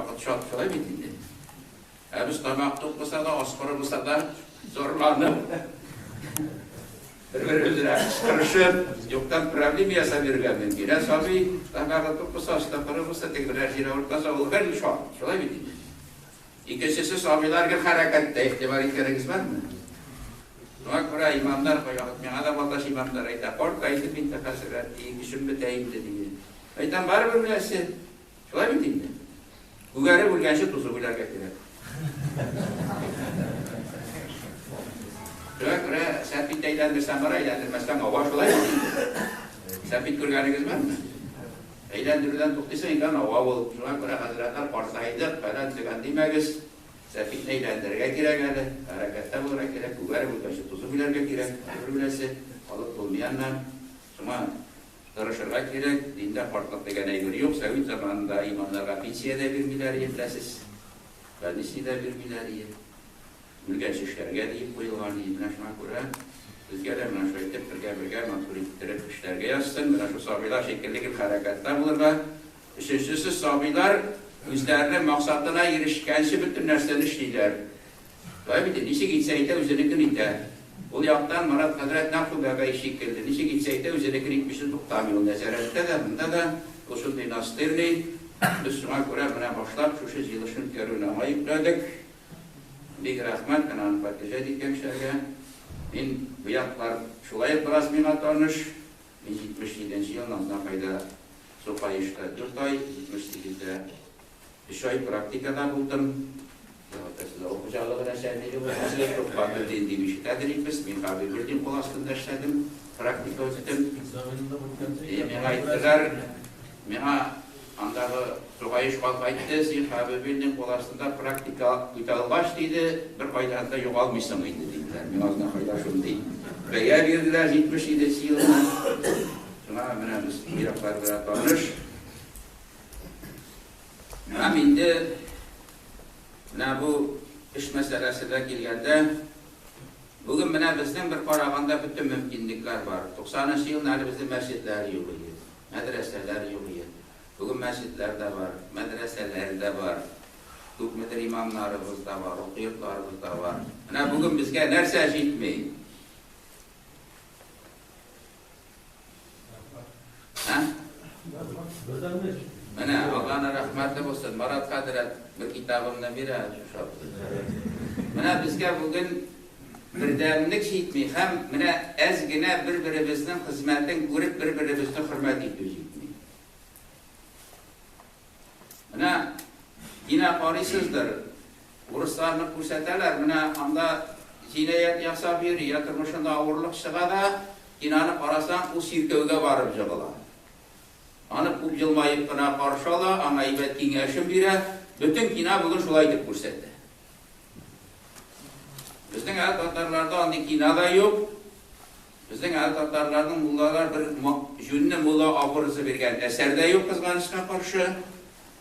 Вакыт шат, шулай бит инде. Ә без тамак тук булса да, ас коры булса да, зарланып, бер-беребез белән кычкырышып, юктан проблема ясап йөрергә мөмкин. Ә сабый тамагы тук булса, асты коры булса, теге берәр җире авыртмаса, ул гел шат, шулай бит инде. Икенчесе, сабыйлар гел хәрәкәттә, игътибар иткәнегез бармы? Шуңа күрә имамнар кайвакыт миңа да Балтач имамнары әйтә, картайдым инде, хәзрәт, ди, көчем бетә инде, ди. Әйтәм, барыбер беләсе. Шулай бит инде. Күгәреп үлгәнче тузып үләргә кирәк. Шуңа күрә сәпит әйләндерсәң бара, әйләндермәсәң ава, шулай бит инде. Сәпит күргәнегез бармы? Әйләндерүдән туктыйсың икән, ава ул. Шуңа күрә хәзрәтләр картайдык, фәлән төгән димәгез. Сәпитне әйләндерергә кирәк әле, хәрәкәттә булырга кирәк, күгәреп үлгәнче тузып үләргә кирәк, бер үләсе, калып булмый аннан. Шуңа Тырышырга кирәк, диндә картлык дигән әйбер юк, сәвит заманында имамнарга пенсия дә бирмиләр ие, беләсез, больничный да бирмиләр ие, үлгәнче эшләргә диеп куелган ие, менә шуңа күрә безгә дә менә шулай итеп бергә-бергә матур иттереп эшләргә язсын, менә шул сабыйлар шикелле гел хәрәкәттә булырга. Өченчесе, сабыйлар үзләренең максатына ирешкәнче бөтен нәрсәне эшлиләр. Шулай бит инде, ничек итсә итә, үзенекен итә. Ул яктан Марат хәзрәт нәкъ шул бәбәй шикелле, ничек итсә итә, үзенекен итмичә туктамый. Ул нәзарәттә дә, монда да, ул шундый настырный. Без шуңа күрә менә башлап шушы җыелышны үткәрүне аңа йөкләдек. Бик рәхмәт менә аны поддержать иткән кешеләргә. Мин бу яклар шулай ук бераз миңа таныш. Мин 77 нче елны Азнакайда Сукаешта дүрт ай, 78 дә Өч ай практикада булдым. Сез авыл хуҗалыгы начальнигы буласыз, Туктатуллин дип ишетәдер идегез. Мин Хәбибуллин кул астында эшләдем, практика үттем. И миңа әйттеләр, миңа андагы Тугаеш халкы әйтте, син Хәбибуллин кул астында практика үтә алгач, диде, беркайдан да югалмыйсың инде, диделәр. Миңа Азнакайда шундый бәя бирделәр 77 нче елны. Шуңа менә без бу яклар белән таныш. Һәм инде менә бу эш мәсьәләсенә килгәндә, бүген менә безнең бер караганда бөтен мөмкинлекләр бар. 90 нчы елны әле безнең мәчетләр юк иде, мәдрәсәләр юк иде. Бүген мәчетләр дә бар, мәдрәсәләр дә бар, күпмедер имамнарыбыз да бар, уку йортларыбыз да бар. Менә бүген безгә нәрсә җитми? Ә? Менә Алланың рәхмәте булсын. Марат хәзрәт бер китабымны бирә шушы. Менә безгә бүген бердәмлек җитми һәм менә әз генә бер-беребезнең хезмәтен күреп, бер-беребезне хөрмәт итү җитми. Менә кино карыйсыздыр, урысларны күрсәтәләр, менә анда җинаять ясап йөри, я тормышында авырлык чыга да, киноны карасаң, ул чиркәүгә барып җыгыла. Аны күп елмаеп кына каршы ала, аңа әйбәт киңәшен бирә. Бөтен кино бүген шулай итеп күрсәтә. Безнең әле татарларда андый кино да юк. Безнең әле татарларның муллалар бер җүнле мулла образы биргән әсәр дә юк, кызганычка каршы.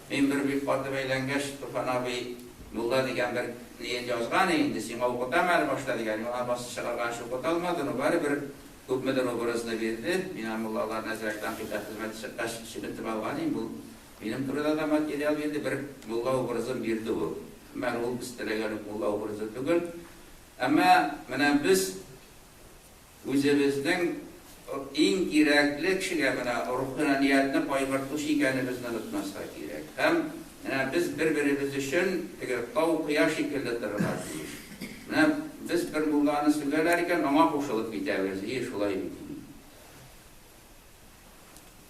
Мин бер бик каты бәйләнгәч, Туфан абый мулла дигән бер ниен язган инде, сиңа укытам әле башта дигән, миңа басып чыгарганчы укыта алмады, но барыбер күпмедер образны бирде. Мин аны муллаларны әзрәк тәнкыйтьләп хезмәте чыккач чеметеп алган идем, ул минем турыда да материал бирде, бер мулла образын бирде ул. Әмма ул без теләгән үк мулла образы түгел. Әмма менә без Үзебезнең иң кирәкле кешегә менә руханиятне кайгыртучы икәнебезне онытмаска кирәк. Һәм менә без бер-беребез өчен теге тау кыя шикелле торырга тиеш. Менә без бер мулланы сүгәләр икән, аңа кушылып китәбез. И, шулай бит инде.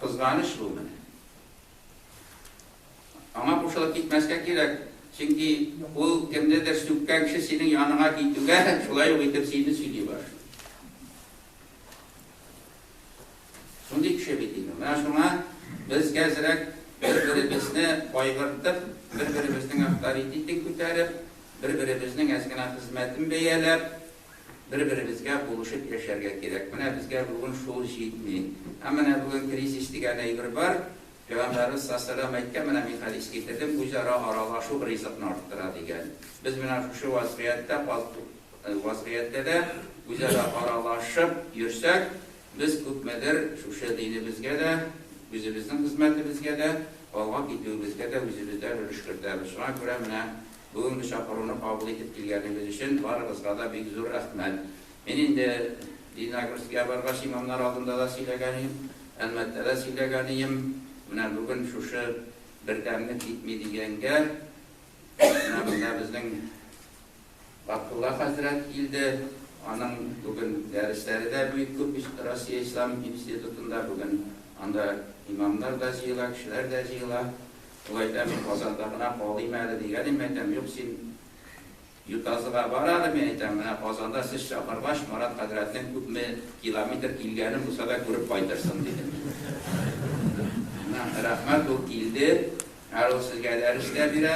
Кызганыч бу менә. Аңа кушылып китмәскә кирәк, чөнки ул кемнедер сүккән кеше синең яныңа китүгә, шулай ук итеп сине сөйли башлый. Шундый кеше бит инде. Менә шуңа без әзрәк бер-беребезне кайгыртып, бер-беребезнең авторитетын күтәреп, бер-беребезнең әз генә хезмәтен бәяләп, бер-беребезгә булышып яшәргә кирәк. Менә безгә бүген шул җитми. Һәм менә бүген кризис дигән әйбер бар. Пәйгамбәребез салләллаһу әйткән, менә мин хәдис китердем, үзара аралашу ризыкны арттыра дигән. Без менә шушы вазгыятьтә вазгыятьтә дә үзара аралашып йөрсәк, без күпмедер шушы динебезгә дә, үзебезнең хезмәтебезгә дә алга китүебезгә дә үзебездән өлеш кертәбез. Шуңа күрә менә бүгенге чакыруны кабул итеп килгәнегез өчен барыгызга да бик зур рәхмәт. Мин инде Лениногорскига баргач имамнар алдында да сөйләгән идем, Әлмәттә дә сөйләгән идем. Менә бүген шушы бердәмлек җитми дигәнгә, менә монда безнең Габдулла хәзрәт килде. Аның бүген дәресләре дә бик күп Россия ислам институтында. Бүген анда имамнар да җыела, кешеләр дә җыела. Ул әйтә, мин Казанда гына калыйм әле дигән идем, әйтәм, юк, син Ютазыга бар әле, мин әйтәм, менә Казанда сез чакыргач, Марат хәзрәтнең күпме километр килгәнен булса да күреп кайтырсың, дидем. Менә рәхмәт, ул килде. Әле ул сезгә дәрес тә бирә.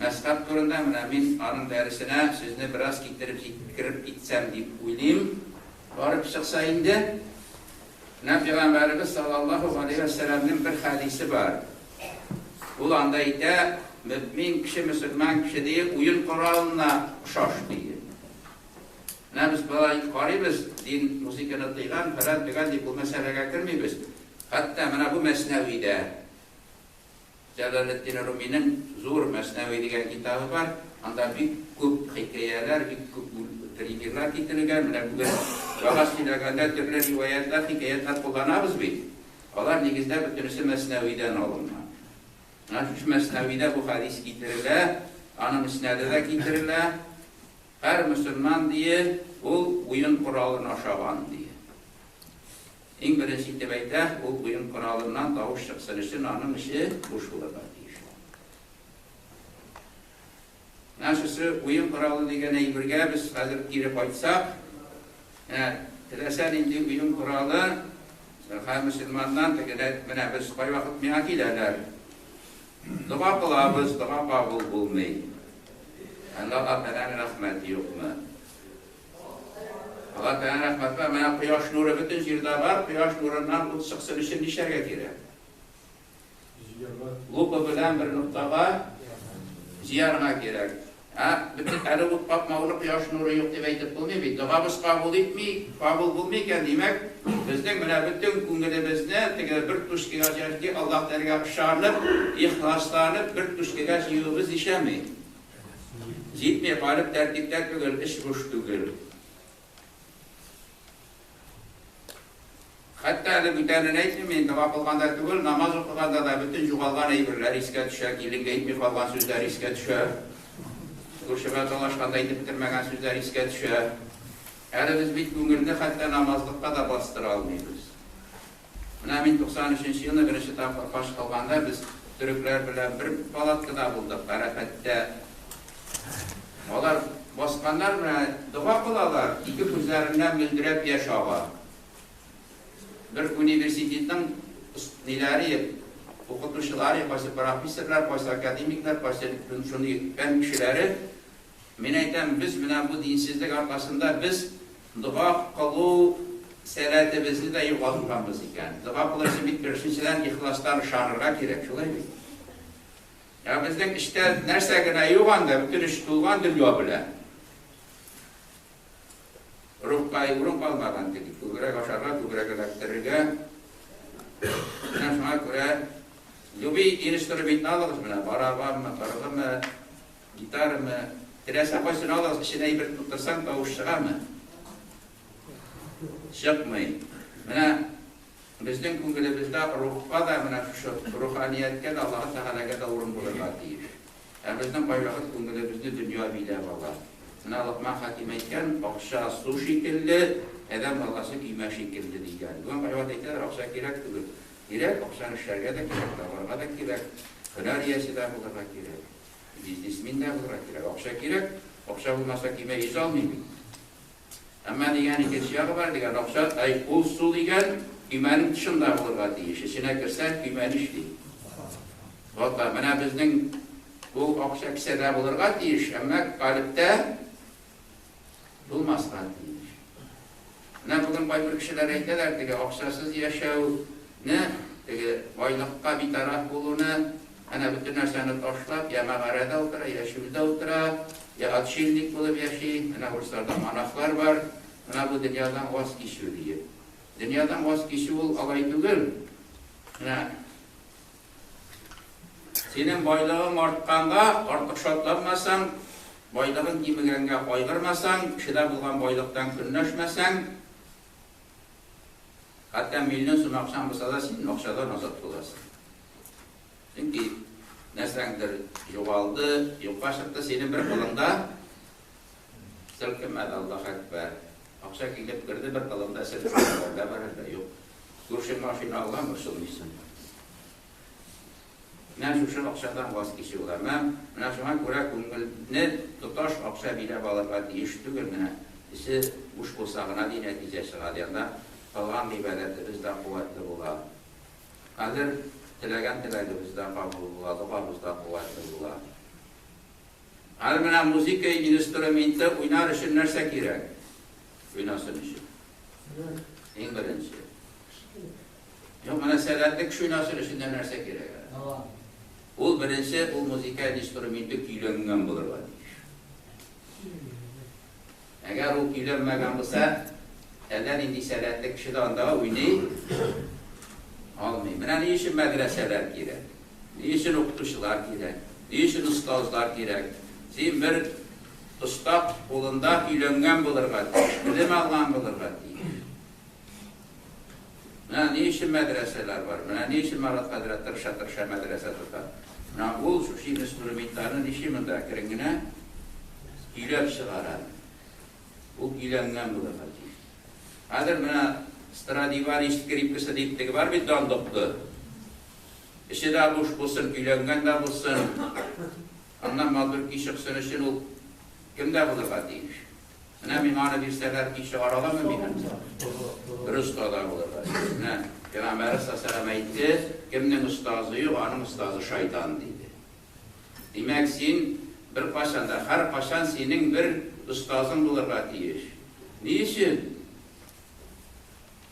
Мәзһәб турында менә мин аның дәресенә сезне бераз китереп җиткереп китсәм дип уйлыйм. Барып чыкса инде. Менә пәйгамбәребез саллаллаһу галәйһи вә сәлләмнең бер хәдисе бар. Ул анда әйтә, мөэмин кеше, мөселман кеше ди, уен коралына охшаш ди. Менә без болай карыйбыз, дин музыканы тыйган, фәлән төгән дип ул мәсьәләгә кермибез. Хәтта менә бу Мәснәвидә Җәләлетдин Руминың зур Мәснәви дигән китабы бар. Анда бик күп хикәяләр, бик күп примерлар китерелгән. Менә бүген вәгазь сөйләгәндә төрле риваятьләр, хикәятләр кулланабыз бит. Алар нигездә бөтенесе Мәснәвидән алынган. Менә шушы Мәснәвидә бу хәдис китерелә, аның иснәде дә китерелә. Һәр мөселман, дие, ул уен коралын ашаган, дие. Иң беренче итеп әйтә, ул уен коралыннан тавыш чыксын өчен аның эче буш булырга тиеш. Менә шушы уен коралы дигән әйбергә без хәзер кире кайтсак, менә теләсә нинди уен коралы һәр мөселманнан теге менә без кайвакыт миңа киләләр. Дога кылабыз, дога кабул булмый. Әллә Аллаһ Тәгаләнең рәхмәте юкмы? Алла Тәгалә рәхмәт бар, менә кояш нуры бөтен җирдә бар, кояш нурыннан ут чыксын өчен нишләргә кирәк? Лупа белән бер ноктага җыярга кирәк. Ә бөтен әле ут капмаулы кояш нуры юк дип әйтеп булмый бит. Догабыз кабул итми, кабул булмый икән, димәк, безнең менә бөтен күңелебезне теге бер тушкига җыяки Аллаһ Тәгаләгә ышанып, ихласланып бер тушкига җыюыбыз ишәми. Җитми, калеб тәртиптә түгел, эч буш түгел. Хәтта әле бүтәнен әйтмим, мин дога кылганда түгел, намаз укыганда да бөтен югалган әйберләр искә төшә, киленгә әйтми калган сүзләр искә төшә, күршегә талашканда әйтеп бетермәгән сүзләр искә төшә. Әле без бит күңелне хәтта намазлыкка да бастыра алмыйбыз. Менә мин 93 нче елны беренче тапкыр хаҗ кылганда без төрекләр белән бер палаткада булдык, Гарәфәттә. Алар басканнар менә дога кылалар, ике күзләреннән мөлдерәп яшь ага. Бер университетның ниләре, укытучылары, кайсы профессорлар, кайсы академиклар, кайсы шундый фән кешеләре. Мин әйтәм, без менә бу динсезлек аркасында без дога кылу сәләтебезне дә югалтканбыз икән. Дога кылу өчен бит беренчедән ихластан ышанырга кирәк, шулай бит? Ә безнең эчтә нәрсә генә юк анда, бөтен эч тулган дөнья белән. Рухка урын калмаган теге, күбрәк ашарга, күбрәк эләктерергә. Менә шуңа күрә любый инструментны алыгыз менә, барабанмы, быргымы, Гитарамы, теләсә кайсын алыгыз, эченә әйбер тутырсаң, тавыш чыгамы? Чыкмый. Менә безнең күңелебездә рухка да, менә шушы руханияткә дә, Аллаһы Тәгаләгә дә урын булырга тиеш. Ә безнең кайвакыт күңелебезне дөнья биләп ала. Менә Локман Хәким әйткән, акча су шикелле, адәм баласы көймә шикелле дигән. Бүген кайвакыт әйтәләр, акча кирәк түгел. Кирәк, акчаны эшләргә дә кирәк, табарга да кирәк, һөнәр иясе дә булырга кирәк. Бизнесмен дә булырга кирәк. Акча кирәк, акча булмаса көймә йөзә алмый бит. Әмма дигән икенче ягы бар, дигән акча, әй, ул су дигән көймәнең тышында булырга тиеш. Эченә керсә, көймә нишли? Бата. Менә безнең ул акча кесәдә булырга тиеш, әмма калебтә булмаска тиеш. Менә бүген кайбер кешеләр әйтәләр, теге акчасыз яшәүне, теге байлыкка битараф булуны, әнә бөтен нәрсәне ташлап, я мәгарәдә утыра, я чүлдә утыра, я отшельник булып яши, менә урысларда монахлар бар, менә бу дөньядан ваз кичү диеп. Дөньядан ваз кичү ул алай түгел. Менә. Синең байлыгың артканга артык шатланмасаң, байлыгың кимегәнгә кайгырмасаң, кешедә булган байлыктан көнләшмәсәң, хәтта миллион сум акчаң булса да, син акчадан азат буласың. Чөнки нәрсәңдер югалды, юкка чыкты, синең бер кулыңда селкенмәде, Аллаһ әкбәр. Акча килеп керде, бер кылыңда селкенмәде, әллә бар, әллә юк. Күршең машина алган, борчылмыйсың. Менә шушы акчадан ваз кичү була. Менә шуңа күрә күңелне тоташ акча биләп алырга тиеш түгел. Менә эче буш булса гына ди нәтиҗә чыга ди. Анда кылган гыйбадәтебез дә куәтле була. Хәзер теләгән теләгебез дә кабул була, догабыз да куәтле була. Хәзер менә музыка инструменты уйнар өчен нәрсә кирәк? Уйнасын өчен. Иң беренче. Юк, менә сәләтле кеше уйнасын өчен дә нәрсә кирәк әле? Ул беренче, ул музыкаль инструменты көйләнгән булырга тиеш. Әгәр ул көйләнмәгән булса, әллә нинди сәләтле кеше дә анда уйный алмый. Менә ни өчен мәдрәсәләр кирәк? Ни өчен укытучылар кирәк? Ни өчен остазлар кирәк? Син бер оста кулында көйләнгән булырга тиеш, белем алган булырга тиеш. Менә ни өчен мәдрәсәләр бар, менә ни өчен Марат хәзрәт тырыша-тырыша мәдрәсә тота. Менә ул шушы инструментларны ничек монда әкрен генә көйләп чыгара. Ул көйләнгән булырга тиеш. Хәзер менә Страдивари скрипкасы дип теге бар бит данлыклы. Эче дә буш булсын, көйләнгән дә булсын. Аннан матур көй чыксын өчен ул кемдә булырга тиеш? Менә миңа аны бирсәләр, көй чыгара аламы мин аны? Бер остада булырга тиеш. Менә Пәйгамбәребез саллаллаһу алейһи әйтте, кемнең остазы юк, аның остазы шайтан, диде. Димәк, син беркайчан да, һәркайчан синең бер остазың булырга тиеш. Ни өчен?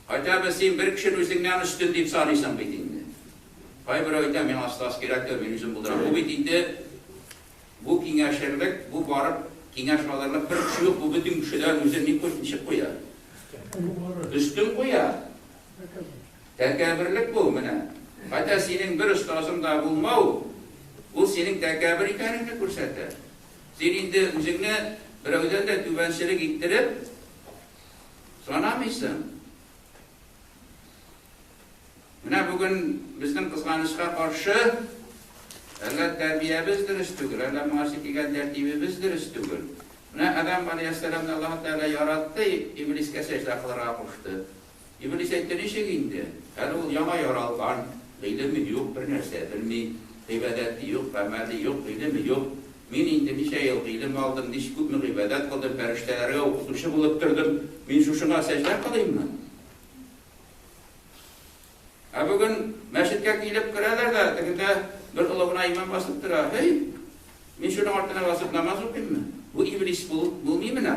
Хотя бы син бер кешене үзеңнән өстен дип саныйсың бит инде. Кайберәү әйтә, миңа остаз кирәк түгел, мин үзем булдырам. Бу бит инде Бу киңәшерлек, бу барып киңәш алырлык бер кеше юк, бу бөтен кешедән үзен ни куй, ничек куя? Өстен куя. Тәкәбберлек бу, менә. Хәтта синең бер остазың да булмау, ул синең тәкәббер икәнеңне күрсәтә. Син инде үзеңне берәүдән дә түбәнчелек иттереп санамыйсың. Менә бүген безнең кызганычка каршы, әллә тәрбиябез дөрес түгел, әллә моңарчы килгән тәртибебез дөрес түгел. Менә Адәм галәйһиссәламне Аллаһы Тәгалә яратты, Иблискә сәҗдә кылырга кушты. Иблис әйтте, ничек инде? Әле ул яңа яралган, гыйлеме юк, бернәрсә белми, гыйбадәте юк, гамәле юк, гыйлеме юк. Мин инде ничә ел гыйлем алдым, нич күпме гыйбадәт кылдым, фәрештәләргә укытучы булып тордым, мин шушыңа сәҗдә кылыйммы? Ә бүген мәчеткә килеп керәләр дә, тегендә бер олы гына имам басып тора. Һей, мин шуның артына басып намаз укыйммы? Бу иблис булмый менә.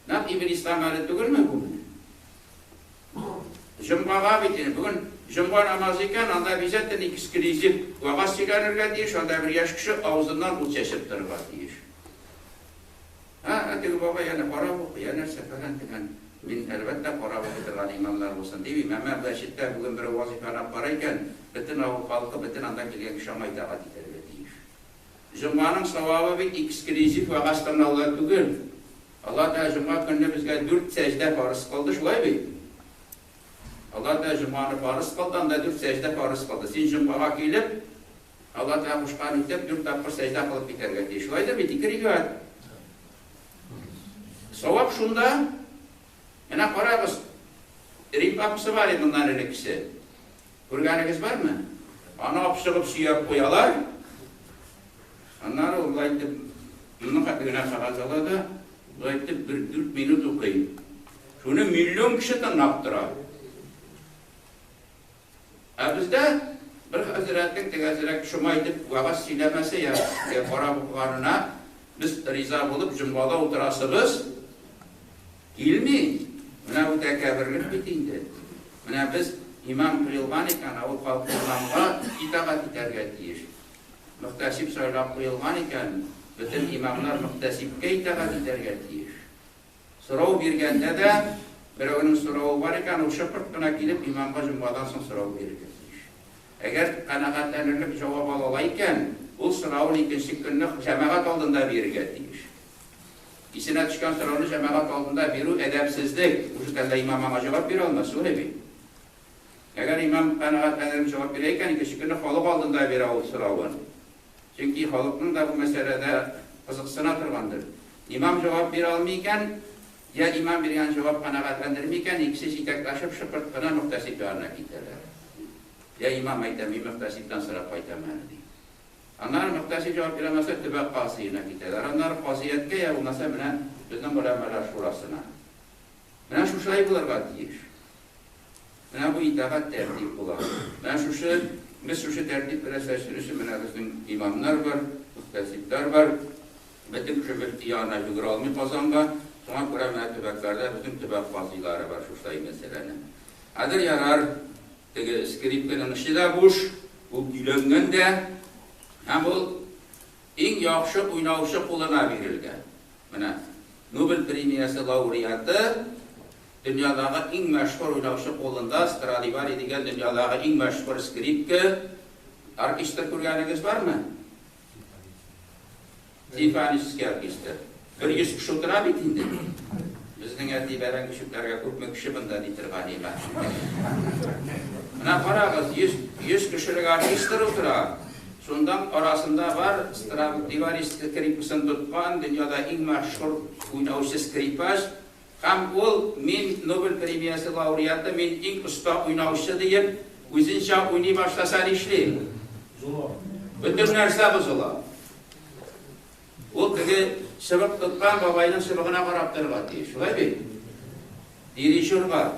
Нәкъ иблис гамәле түгелме бу менә? Җомгага бит инде бүген җомга намазы икән, анда обязательно эксклюзив вәгазь сөйләнергә тиеш, анда бер яшь кеше авызыннан ут чәчеп торырга тиеш. Ә, теге бабай әнә карап укый, ә нәрсә, фәлән төгән. Мин, әлбәттә, карап укый торган имамнар булсын димим, әмма мәчеттә бүген берәү вазыйфаны алып бара икән, бөтен авыл халкы, бөтен анда килгән кеше аңа итагать итәргә тиеш. Җомганың савабы бит эксклюзив вәгазь тыңлауда түгел. Аллаһ Тәгалә җомга көнне безгә дүрт сәҗдә фарыз кылды, шулай бит? Аллаһ Тәгалә җомганы фарыз кылды, анда дүрт сәҗдә фарыз кылды. Син җомгага килеп, Алла Тәгалә кушкан итеп, дүрт тапкыр сәҗдә кылып китәргә тиеш. Шулай да бит, ике рикәгать. Савап шунда. Менә карагыз, Рим папасы бар иде моннан элеккесе. Күргәнегез бармы? Аны алып чыгып сөяп куялар. Аннары ул болай итеп, моның хәтле генә кәгазь ала да, болай итеп бер дүрт минут укый. Шуны миллион кеше тыңлап тора. Ә бездә бер хәзрәтнең теге әзрәк шома итеп вәгазь сөйләмәсе я карап укыганына без риза булып җомгада утырасыбыз килми. Менә бу тәкәбберлек бит инде. Менә без имам куелган икән, авыл халкы имамга итагать итәргә тиеш. Мөхтәсиб сайлап куелган икән, бөтен имамнар мөхтәсибкә итагать итәргә тиеш. Сорау биргәндә дә, берәүнең соравы бар икән, ул шыпырт кына килеп, имамга җомгадан соң сорау бирергә тиеш. Әгәр канәгатьләнерлек җавап ала ала икән, ул соравын икенче көнне җәмәгать алдында бирергә тиеш. Исенә төшкән сорауны җәмәгать алдында бирү әдәпсезлек. Уже әллә имам аңа җавап бирә алмас, шулай бит? Әгәр имам канәгатьләнерлек җавап бирә икән, икенче көнне халык алдында бирә ул соравын. Чөнки халыкның да бу мәсьәләдә кызыксына торгандыр. Имам җавап бирә алмый икән, я имам биргән җавап канәгатьләндерми икән, икесе җитәкләшеп шыпырт кына мөхтәсиб янына китәләр. Я имам әйтә, мин мөхтәсибтән сорап кайтам әле, ди. Аннары мөхтәсиб җавап бирә алмаса, төбәк казыена китәләр. Аннары казыяткә, я булмаса менә безнең голәмәләр шурасына. Менә шушылай булырга тиеш. Менә бу итагать тәртип була. Менә шушы, без шушы тәртип белән эшләшер өчен менә безнең имамнар бар, мөхтәсибләр бар. Бөтен кеше мөфти янына йөгерә алмый Казанга. Шуңа күрә менә төбәкләрдә безнең төбәк казыйлары бар шушылай мәсьәләне. Хәзер ярар, теге скрипканың эче дә буш, ул көйләнгән дә, һәм ул иң яхшы уйнаучы кулына бирелгән. Менә Нобель премиясе лауреаты дөньядагы иң мәшһүр уйнаучы кулында Страдивари дигән дөньядагы иң мәшһүр скрипка оркестр күргәнегез бармы? Симфонический оркестр. Бер 100 кеше утыра бит инде. Безнең әти бәрәңге чүпләргә күпме кеше монда ди торган иде. Менә карагыз, 100 100 кешелек оркестр утыра. Шундан арасында бар Страдивари скрипкасын тоткан дөньяда иң мәшһүр уйнаучы скрипач. Һәм ул, мин Нобель премиясе лауреаты, мин иң оста уйнаучы диеп, үзенчә уйный башласа нишли? Бөтен нәрсә бозыла. Ул теге чыбык тоткан бабайның чыбыгына карап торырга тиеш, шулай бит? Дирижерга.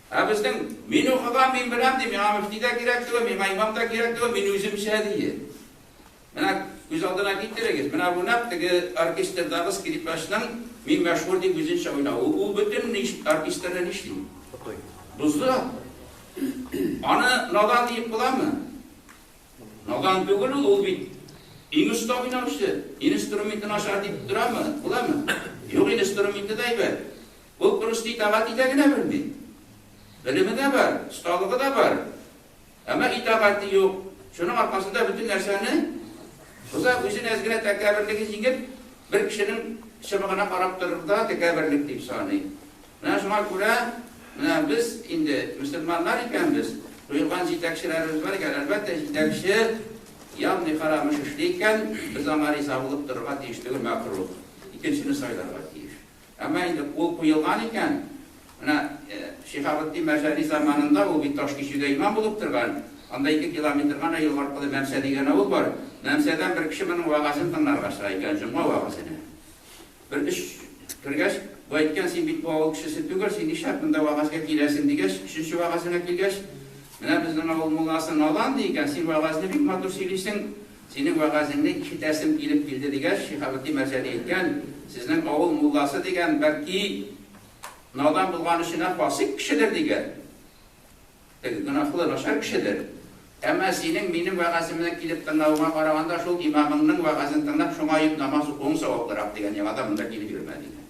Ә безнең, мин укыган, мин беләм, ди, миңа мөфти дә кирәк түгел, миңа имам да кирәк түгел, мин үземчә, ди. Менә күз алдына китерегез, менә бу нәкъ теге оркестрдагы скрипачның мин мәшһүр дип үзенчә уйнавы. Ул бөтен оркестрны нишли? Боза. Аны надан диеп буламы? Надан түгел ул, ул бит иң оста уйнаучы. Инструменты начар дип торамы? Буламы? Юк, инструменты да әйбәт. Ул просто итагать итә генә белми. Белеме дә бар, осталыгы да бар. Әмма итагате юк. Шуның аркасында бөтен нәрсәне боза, үзен әз генә тәкәбберлеге җиңеп, бер кешенең чыбыгына карап торыр да тәкәбберлек дип саный. Менә шуңа күрә менә без инде мөселманнар икәнбез, куелган җитәкчеләребез бар икән, әлбәттә, җитәкче явный харам эш эшли икән, без аңа риза булып торырга тиеш түгел, мәкруһ. Икенчене сайларга тиеш. Әмма инде ул куелган икән, менә Шиһабетдин Мәрҗани заманында ул бит Ташкичүдә имам булып торган, анда 2 километр гына юл аркылы Мәмсә дигән авыл бар. Мәмсәдән бер кеше моның вәгазен тыңларга чыга икән, җомга вәгазенә. Бер өч кергәч, бу әйткән, син бит бу авыл кешесе түгел, син нишләп монда вәгазьгә киләсең дигәч, өченче вәгазенә килгәч, менә безнең авыл мулласы надан ди икән, син вәгазьне бик матур сөйлисең, Синең вәгазеңне ишетәсем килеп килде, дигәч, Шиһабетдин Мәрҗани әйткән, Сезнең авыл мулласы, дигән, бәлки, надан булган өченә фасыйк кешедер, дигән. Теге гөнаһлы, начар кешедер. Әмма синең минем вәгаземне килеп тыңлавыңа караганда, шул имамыңның вәгазен тыңлап, шуңа йөп намаз укуың саваплырак, дигән, яңадан монда килеп йөрмә, дигән.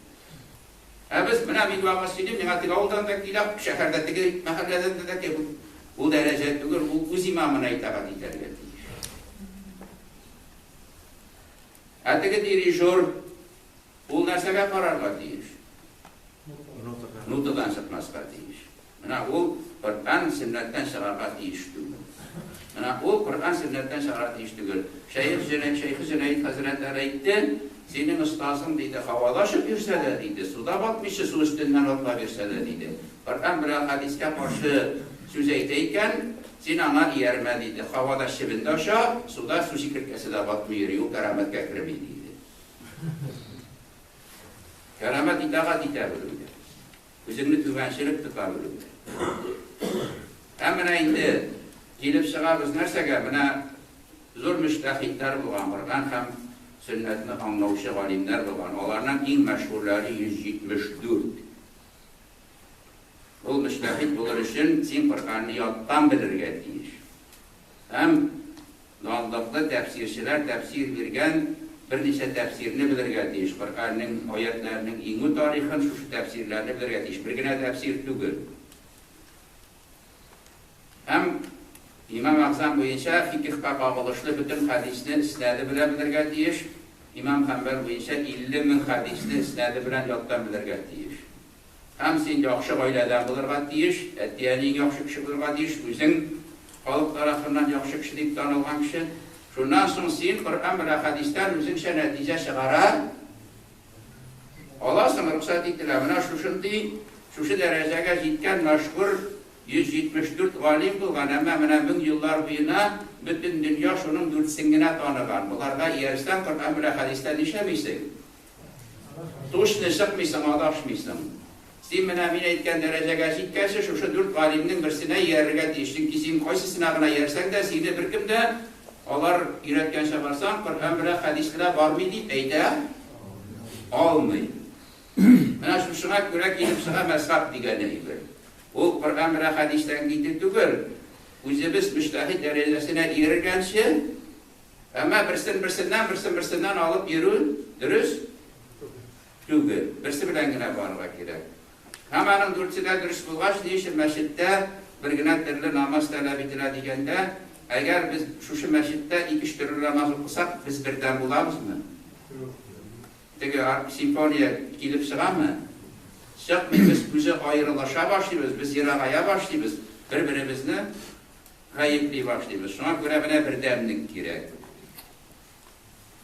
Ә без, менә мин вәгазь сөйлим, миңа теге авылдан да килә, шәһәрдә теге мәхәлләдән дә килә. Ул дәрәҗә түгел, ул үз имамына итагать итәргә тиеш. Ә теге дирижер, ул нәрсәгә карарга тиеш? Нотадан чыкмаска тиеш. Менә ул Коръән сөннәттән чыгарга тиеш түгел. Менә ул Коръән сөннәттән чыгарга тиеш түгел. Шәех Җөнәйд, Шәйхе Җөнәйд хәзрәтләре әйтте, синең остазың, диде, һавада очып йөрсә дә, диде, суда батмыйча су өстеннән атлап йөрсә дә, диде, Коръән белән хәдискә каршы сүз әйтә икән, син аңа иярмә, диде. Һавада чебен дә оча, суда су чикерткәсе дә батмый йөри, ул кәрамәткә керми, диде. Кәрамәт итагать итә белүдә. Үзеңне түбәнчелек тота белүдә. Ә менә инде килеп чыгабыз нәрсәгә? Менә зур мөҗтәһидләр булган, Коръән һәм сөннәтне аңлаучы галимнәр булган. Аларның иң мәшһүрләре 174. Ул мөҗтәһид булыр өчен син Коръәнне яттан белергә тиеш. Һәм Данлыклы тәфсирчеләр тәфсир биргән берничә тәфсирне белергә тиеш, Коръәннең аятьләренең иңү тарихын, шушы тәфсирләрне белергә тиеш, бер генә тәфсир түгел. Һәм Имам Әгъзам буенча фикһка кагылышлы бөтен хәдисне иснады белән белергә тиеш. Имам Хәнбәл буенча 50 мең хәдисне иснады белән яттан белергә тиеш. Һәм син яхшы гаиләдән булырга тиеш, әти-әниең яхшы кеше булырга тиеш, үзең халык тарафыннан яхшы кеше дип танылган кеше. Шуннан соң син Коръән белән хәдистән үзеңчә нәтиҗә чыгара аласың, рөхсәт ителә. Менә шушындый, шушы дәрәҗәгә җиткән мәшһүр 174 галим булган, әмма менә мең еллар буена бөтен дөнья шуның дүртсен генә таныган. Боларга иярсәң, Коръән белән хәдистән нишләмисең? Точно чыкмыйсың, адашмыйсың. Син менә мин әйткән дәрәҗәгә җиткәнче, шушы дүрт галимнең берсенә иярергә тиеш. Чөнки син кайсысына гына иярсәң дә, сине беркем дә алар өйрәткәнчә барсаң, Коръән белән хәдис белән бармый дип әйтә алмый. Менә шушыңа күрә килеп чыга мәзһәб дигән әйбер. Ул Коръән белән хәдистән китү түгел, үзебез мөҗтәһид дәрәҗәсенә ияргәнче, әмма берсен берсеннән, берсен берсеннән алып йөрү дөрес түгел. Берсе белән генә барырга кирәк. Һәм аның дүртесе дә дөрес булгач, ни өчен мәчеттә бер генә төрле намаз таләп ителә дигәндә, әгәр без шушы мәчеттә ике-өч төрле намаз укысак, без бердәм булабызмы? Теге симфония килеп чыгамы? Чыкмый, без үзе аерылыша башлыйбыз, без ерагая башлыйбыз, бер-беребезне гаепли башлыйбыз. Шуңа күрә менә бердәмлек кирәк.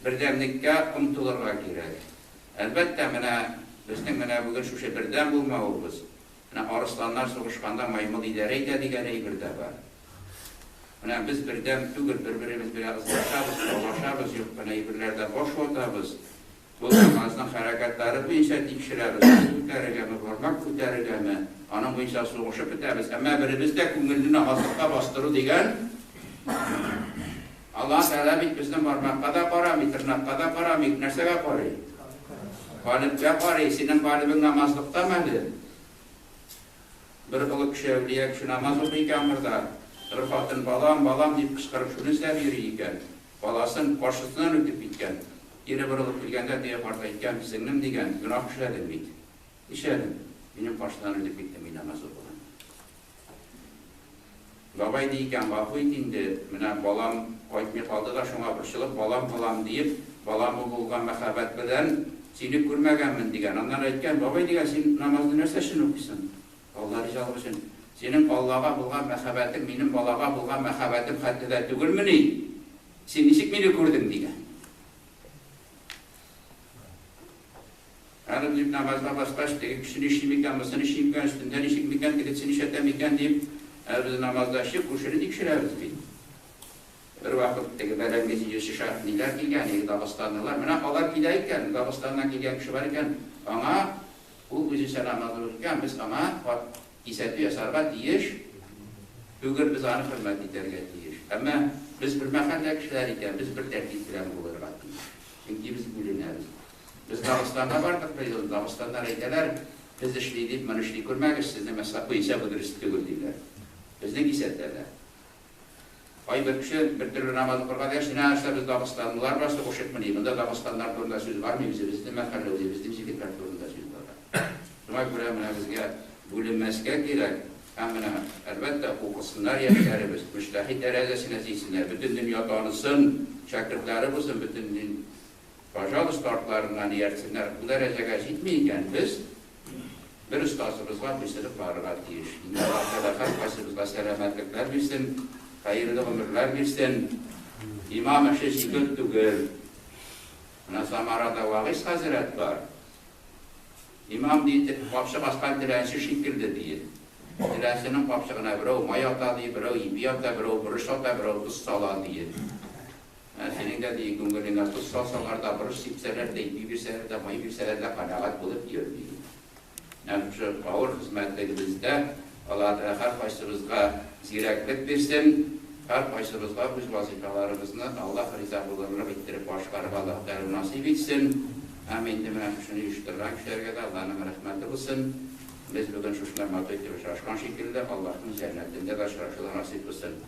Бердәмлеккә омтылырга кирәк. Әлбәттә, менә безнең менә бүген шушы бердәм булмавыбыз, менә арысланнар сугышканда маймыл идарә итә дигән әйбер дә бар. Менә без бердәм түгел, бер-беребез белән ызгышабыз, талашабыз, юк кына әйберләрдә баш ватабыз. Бу намазның хәрәкәтләре буенча тикшерәбез, күз күтәрергәме, бармак күтәрергәме, аның буенча сугышып бетәбез. Әмма беребез дә күңелне намазлыкка бастыру дигән Аллаһ Тәгалә бит безнең бармакка да карамый, тырнакка да карамый, нәрсәгә карый? Калебкә карый. Синең калебең намазлыктамы әле? Бер олы кеше, әүлия кеше намаз укый икән кырда. Бер хатын, балам, балам, дип кычкырып шуны эзләп йөри икән. Баласын каршысыннан үтеп киткән. Кире борылып килгәндә теге карт әйткән, сеңлем, дигән, гөнаһ эшләдең бит. Нишләдем? Минем каршыдан үтеп киттең мин намаз укыганда. Бабай, ди икән, гафу ит инде, менә балам кайтмый калды да, шуңа борчылып, балам, балам диеп, балама булган мәхәббәт белән сине күрмәгәнмен, дигән. Аннан әйткән, бабай, дигән, син намазны нәрсә өчен укыйсың? Алла ризалыгы өчен. Синең Аллага булган мәхәббәтең минем балага булган мәхәббәтем хәтле дә түгелмени? Син ничек мине күрдең? дигән. Әле дип намазга баскач, теге кеше нишли микән, бусы нишли микән, өстендә ничек микән, тегесе нишләтә микән дип, әле без намазда эчеп, күршене тикшерәбез бит. Бервакыт теге бәрәңге җыючы ниләр килгән, иде, дагыстанлылар. Менә алар килә икән, Дагыстаннан килгән кеше бар икән, аңа ул үзенчә намаз укый икән, без аңа кисәтү ясарга тиеш түгел, без аны хөрмәт итәргә тиеш. Әмма без бер мәхәллә кешеләр икән, без бер тәртип белән булырга тиеш. Чөнки без бүленәбез. Без Дагыстанга бардык быел, дагыстаннар әйтәләр, без эшли дип, моны эшли күрмәгез, сезнең мәзһәб буенча бу дөрес түгел, диләр. Безне кисәтәләр. Кайбер кеше бер төрле намаз укырга дигәч, менә нәрсә без дагыстанлылар белән сугышыйкмыни, монда дагыстаннар турында сүз бармый, үзебезнең мәхәллә, үзебезнең җегетләр турында сүз бара. Шуңа күрә менә безгә бүленмәскә кирәк. Һәм менә, әлбәттә, укысыннар яшьләребез, мөҗтәһид дәрәҗәсенә җитсеннәр, бөтен дөнья танысын, шәкертләре булсын, бөтен Пожалуйста, артларыннан ияртсеннәр. Бу дәрәҗәгә җитми икән, без бер остазыбызга буйсынып барырга тиеш. Инде Аллаһ Тәгалә һәркайсыбызга сәламәтлекләр бирсен, хәерле гомерләр бирсен. Имам эше җиңел түгел. Менә Самарада Вагыйз хәзрәт бар. Имам ди, капчык аскан теләнче шикелле, ди. Теләнченең капчыгына берәү май ата, ди, берәү ипи ата, берәү борыч ата, берәү тоз сала, ди. Ә синең дә, ди, күңелеңә тоз салсалар да, борыч сипсәләр дә, ипи бирсәләр дә, май бирсәләр дә канәгать булып йөр, ди. Менә шушы авыр хезмәтлегебездә Аллаһы Тәгалә һәркайсыбызга зирәклек бирсен, һәркайсыбызга үз вазыйфаларыбызны Аллаһ риза булырлык иттереп башкарырга Аллаһы Тәгалә насыйп итсен. Һәм инде менә шушыны оештырган кешеләргә дә Аллаһның рәхмәте булсын. Без бүген шушылай матур итеп очрашкан шикелле, Аллаһның җәннәтендә дә очрашулар насыйп булсын.